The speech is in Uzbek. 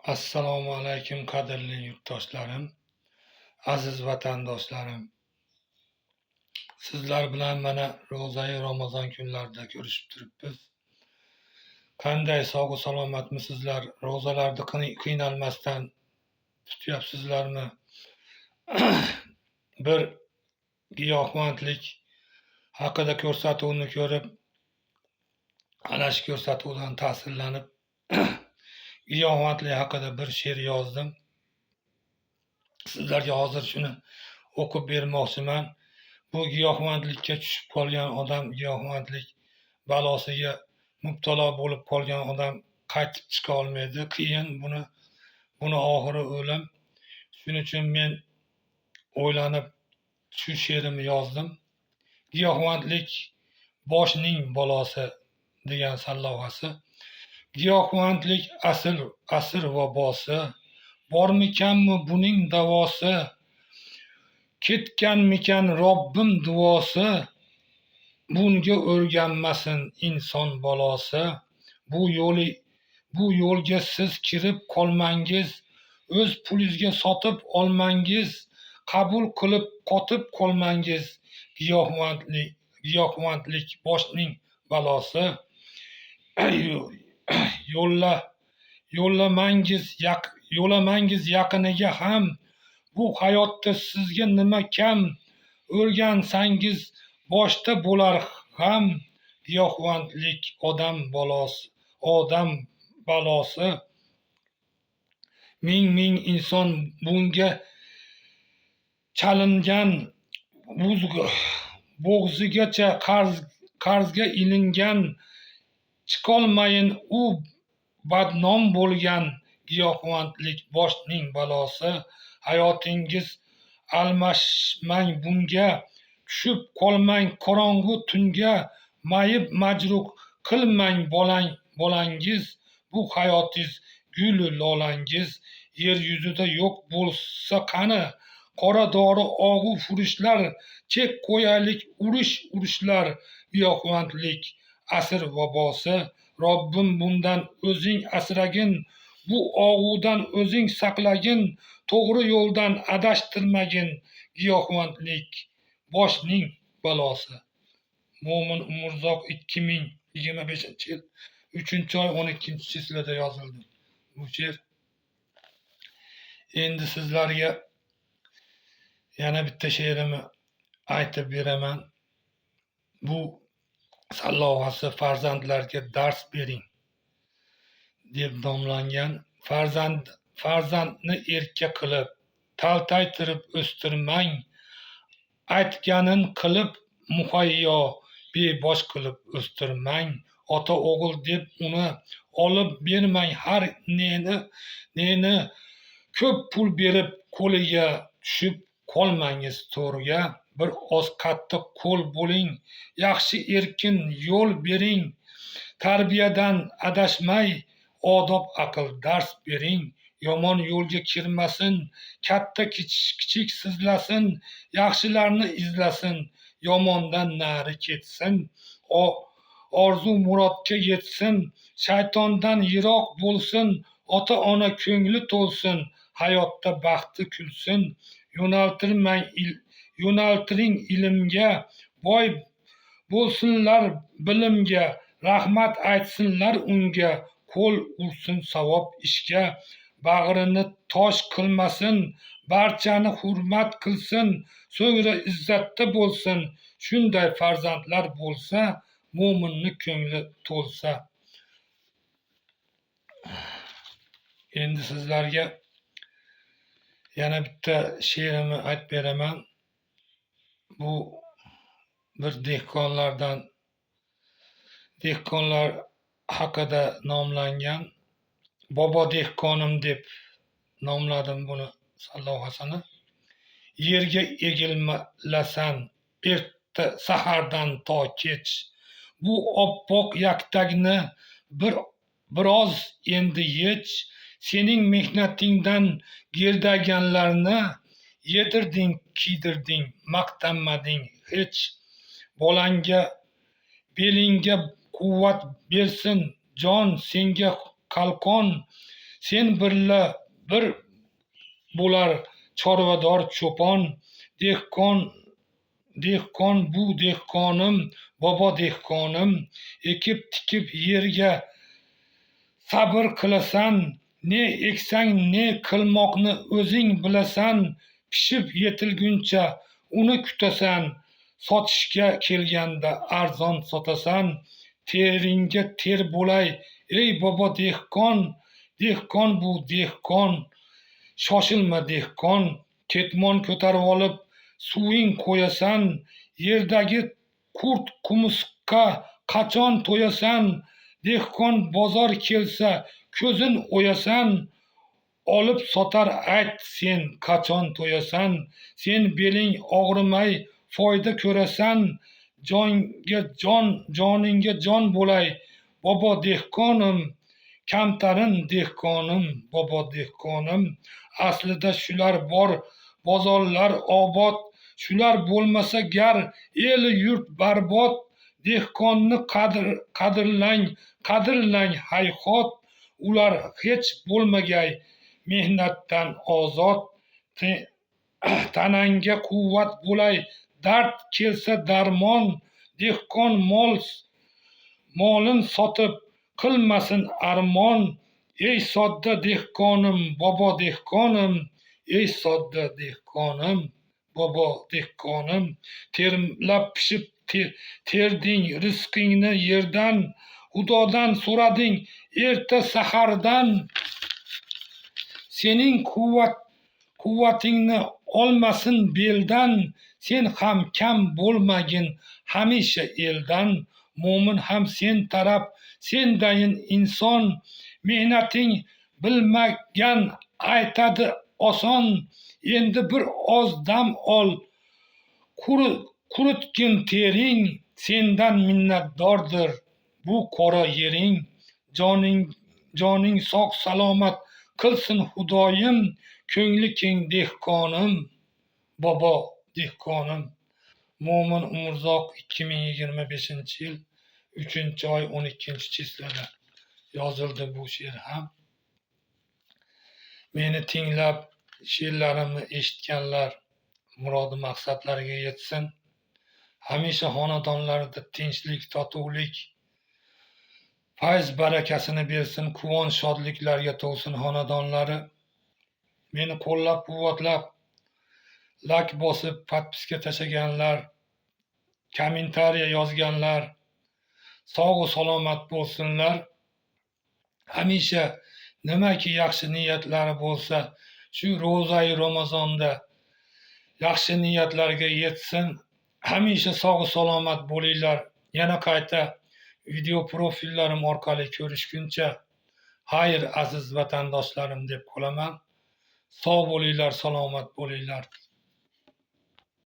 Assalomu alaykum, qadrli yurtdoshlarim, aziz vatandoshlarim. Sizlar bilan mana ro'zai Ramazon kunlarida ko'rishib turibmiz. Qanday, sog'u salomatmisizlar? Ro'zalarni qiynalmasdan tutyapsizlarmi? Bir giyohvandlik haqida ko'rsatuvni ko'rib, ana shu ko'rsatuvdan ta'sirlanib, giyohvandlik haqida bir she'r yozdim. Sizlarga hozir shuni o'qib bermoqchiman. Bu giyohvandlikka tushib qolgan odam, giyohvandlik balosiga mubtalo bo'lib qolgan odam qaytib chiqa olmaydi. Qiyin, buni oxiri o'lim. Shuning uchun men o'ylanib shu she'rimni yozdim. Giyohvandlik boshning balosi degan sarlavhasi. Giyohvandlik asr vabosi, bormikanmi buning davosi? Ketganmikan Robbim duosi? Bunga o'rganmasin inson balosi. Bu yo'lga siz kirib qolmangiz, o'z pulingizga sotib olmangiz, qabul qilib qotib qolmangiz. Giyohvandlik boshning balosi. Yo'lamangiz yaqiniga ham. Bu hayotda sizga nima kam? O'rgansangiz boshda bo'lar g'am. Giyohvandlik odam balosi, odam balosi. Ming ming inson bunga chalingan, bo'g'zigacha qarzga ilingan, chiqolmayin u badnom bo'lgan. Giyohvandlik boshning balosi. Hayotingiz almashmang bunga, tushib qolmang qorong'u tunga, mayib majruh qilmang bolangiz. Bu hayotingiz gulu lolangiz. Yer yuzida yo'q bo'lsa qani qora dori, og'u furushlar, chek qo'yaylik urush urushlar. Giyohvandlik asr vabosi. Robbim, bundan o'zing asragin, bu og'udan o'zing saqlagin, to'g'ri yo'ldan adashtirmagin. Giyohvandlik boshning balosi. Mo'min Umurzoq, 2025 yil 3-oy 12 число da yozildi bu she'r. Endi sizlarga yana bitta she'rimni aytib beraman. Bu sarlavhasi "Farzandlarga dars bering" deb nomlangan. Farzandni erka qilib, taltaytirib o'stirmang, aytganin qilib muhayyo, bebosh qilib o'stirmang. Ota o'g'il deb uni olib bermang har neni neni, ko'p pul berib qo'liga tushib qolmangiz to'rga. Bir oz qattiq qo'l bo'ling, yaxshi erkin yo'l bering, tarbiyadan adashmay odob, aql dars bering. Yomon yo'lga kirmasin, katta kichik sizlasin, yaxshilarni izlasin, yomondan nari ketsin, orzu murodga yetsin, shaytondan yiroq bo'lsin, ota ona ko'ngli to'lsin, hayotda baxti kulsin. Yo'naltiring ilmga, boy bo'lsinlar bilimga, rahmat aytsinlar unga, qo'l ursin savob ishga. Bag'rini tosh qilmasin, barchani hurmat qilsin, so'ngra izzatda bo'lsin. Shunday farzandlar bo'lsa, mo'minni ko'ngli to'lsa. Endi sizlarga yana bitta she'rimni aytib beraman. Bu bir dehqonlar haqida nomlangan. "Bobo dehqonim" deb nomladim buni sarlavhasini. Yerga egilasan erta sahardan to kech, bu oppoq yaktagni biroz endi yech. Sening mehnatingdan gerdayganlarni yedirding, kiydirding, maqtanmading hech. Bolangga belingga quvvat bersin, jon senga qalqon. Sen birla bir bo'lar chorvador cho'pon. Dehqon, dehqon bu dehqonim, bobo dehqonim. Ekib tikib yerga sabr qilasan, ne eksang, ne qilmoqni o'zing bilasan. Pishib yetilguncha uni kutasan, sotishga kelganda arzon sotasan. Teringga ter bo'lay, ey bobo dehqon. Dehqon bu dehqon, shoshilma dehqon. Ketmon ko'tarib olib suving qo'yasan, yerdagi qurt qumursqa qachon to'yasan? Dehqon bozor kelsa ko'zin o'yasan, olib sotar, ayt, sen qachon to'yasan? Sen beling og'rimay foyda ko'rasan. Jonga jon, joningga jon bo'lay, bobo dehqonim. Kamtarin dehqonim, bobo dehqonim. Aslida shular bor, bozorlar obod. Shular bo'lmasa gar, el yurt barbod. Dehqonni qadr qadrlang, qadrlang, hayhot, ular hech bo'lmagay mehnatdan ozod. Tanangga quvvat bo'lay, dard kelsa darmon. Dehqon mol molin sotib qilmasin armon. Ey sodda dehqonim, bobo dehqonim. Ey sodda dehqonim, bobo dehqonim. Terlab pishib terding rizqingni yerdan, Xudodan so'rading erta sahardan. Sening quvvatingni olmasin beldan, sen ham kam bo'lmagin hamisha eldan. Mo'min ham sen taraf, sendayin inson. Mehnating bilmagan aytadi oson. Endi bir oz dam ol, quritgin tering. Sendan minnatdordir bu qora yering. Joning sog', salomat qilsin Xudoyim. Ko'ngli keng dehqonim, bobo dehqonim. Mo'min Umurzoq, 2025-yil 3-oy 12 число da yozildi bu she'r ham. Meni tinglab, she'rlarimni eshitganlar murodi maqsadlariga yetsin. Hamisha xonadonlarida tinchlik, totuvlik, fayz barakasini bersin, quvonch shodliklarga to'lsin xonadonlari. Meni qo'llab quvvatlab, layk bosib, подписка tashlaganlar, kommentariya yozganlar sog'u salomat bo'lsinlar. Hamisha nimaki yaxshi niyatlari bo'lsa, shu ro'zai Ramazonda yaxshi niyatlarga yetsin. Hamisha sog'u salomat bo'linglar. Yana qayta video profillarim orqali ko'rishguncha xayr, aziz vatandoshlarim, deb qolaman. Sog' bo'linglar, salomat bo'linglar.